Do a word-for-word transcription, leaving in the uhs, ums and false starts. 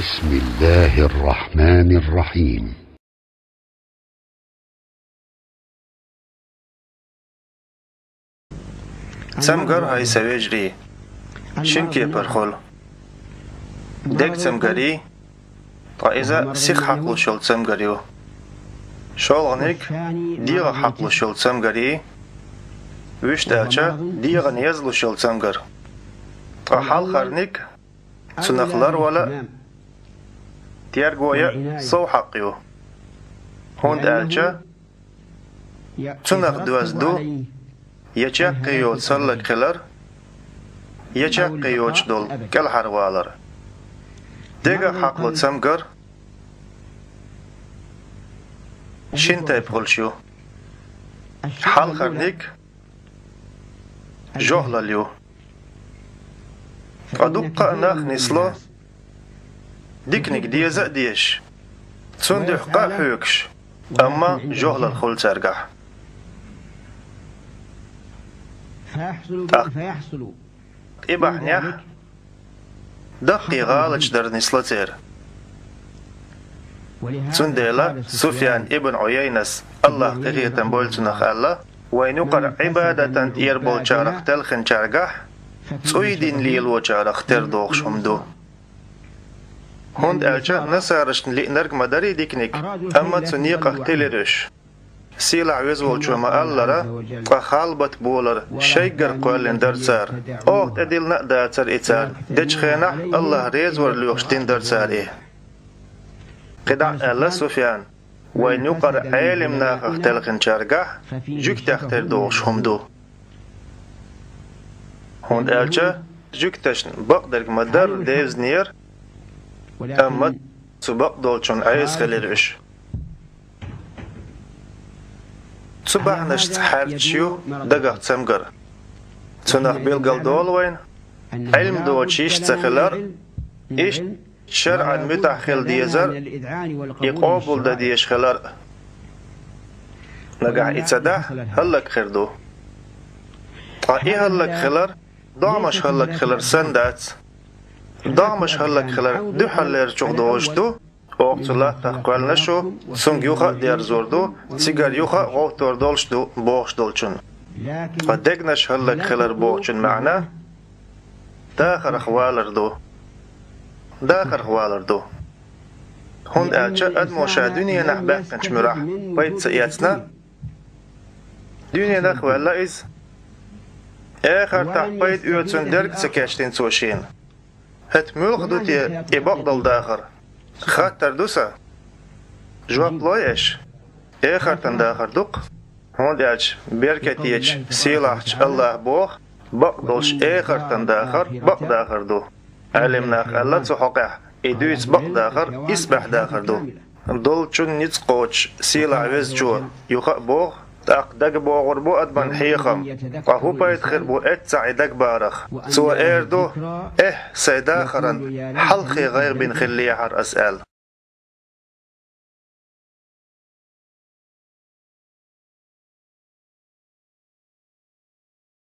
بسم الله الرحمن الرحيم. Цамгар, хӀай са вежарий, шин кепара хуьлу. Дега цамгар ю, ткъа иза сиха хьакхалуш йолу цамгар ю. ШолгӀаниг дегӀах хьакхалуш йолу цамгар ю, вуьшта аьлча, дегӀана езалуш йолу цамгар. Ткъа хьалхарниг цунах ларвала а, терго ян сов хьакъ ю. ХӀунда аьлча цунах доьзна ду я чаккхе йоцу хӀаллак хилар, я чаккхе йоцуш долу кӀелхьарвалар. Дегах хьакхало цамгар шина тайпа хуьлуш ю. Хьалхарниг жохӀлал ю. Ткъа дуккха а нах нисло, диканиг деза а дезаш, цунна дуьхьа къа а хьоьгуш, амма жохӀлал хуьлу цаьргахь. ТӀаккха и бахьанехь даккхий гӀалаташ дар нисло церан. Цундела Суфьян ибн Ӏуяйнас, АллахӀ къинхетам бойла цунах, аьлла: «Вайн юкъара Ӏибадатан тӀера болчарах телхинчаьргахь цӀуй дина лелочарах тера догӀуш хӀума ду». ХӀунда аьлча насарашна лиънарг ма дарий диканиг, амма цу некъах тилира уьш. Сийлахь веза волчо ма-аллара, ткъа халбат болар шайггара кхоьллина дара цара. Оха тӀедиллина а дацара и царна. Дечу хенахь АллахӀ резавар лоьхуш дина дара цара и. КхидӀа а аьлла Суфьян: «Вайн юкъара Ӏелим нахах телхинчаьргахь жуьгтех тера догӀуш хӀума ду». ХӀунда аьлча жуьгташна бакъдерг ма-дарра девзинера, амма цу бакъдолчунна Ӏеса хилира уьш. Цу бахьанашца хьаьрчаш ю дагах цамгар. Цунах билгал долу вайна Ӏилма доцуш йиш ца хилар, иштта шарӀан муьтӀахь хила дезар, и къобалдан дезаш хилар. Нагахь и ца дахь, хӀаллак хир ду. Ткъа и хӀаллак хилар догӀмаш хӀаллак хилар санна дац. ДогӀмаш хӀаллак хилар дуьххьарлерчух дозуш ду, оха цу латтах кхоьллина шу, цуьнга юха а дерзор ду, цигара юха а гӀовттор долуш ду бохуш долчунна. Ткъа дегнаш хӀаллак хилар бохучун маьӀна дахарх валар ду. Дахарх валар ду. ХӀунда аьлча адамо ша дуьненахь баьккхинчу муьрахь пайда ца эцна, дуьненах а ваьлла иза, эхартахь пайда оьцун дерг а ца кечдина цо шена. ХӀета муьлха ду те и бакъдолу дахар? Хаттар ду сан. Жоп лой аша? Эхартан дахар ду-кх. ХӀунда аьлча беркатечу, сийлахьчу АллахӀа боху: «Бакъдолуш эхартан дахар бакъдахар ду». Ӏелим наха аьлла цу хьокъехь: «И дуьйцу бакъдахар исбаьхьа дахар ду». Долчун ницкъ кхочуш, сийлахь везачо юха а боху, тӀаккха дагабогӀур бу адаман хьехам, ткъа хӀун пайда хир бу эццахь и дагабарах? Цо эр ду: «Эхь, сайн дахаран хьалххе гӀайгӀа бина хиллехьара ас», — аьлла.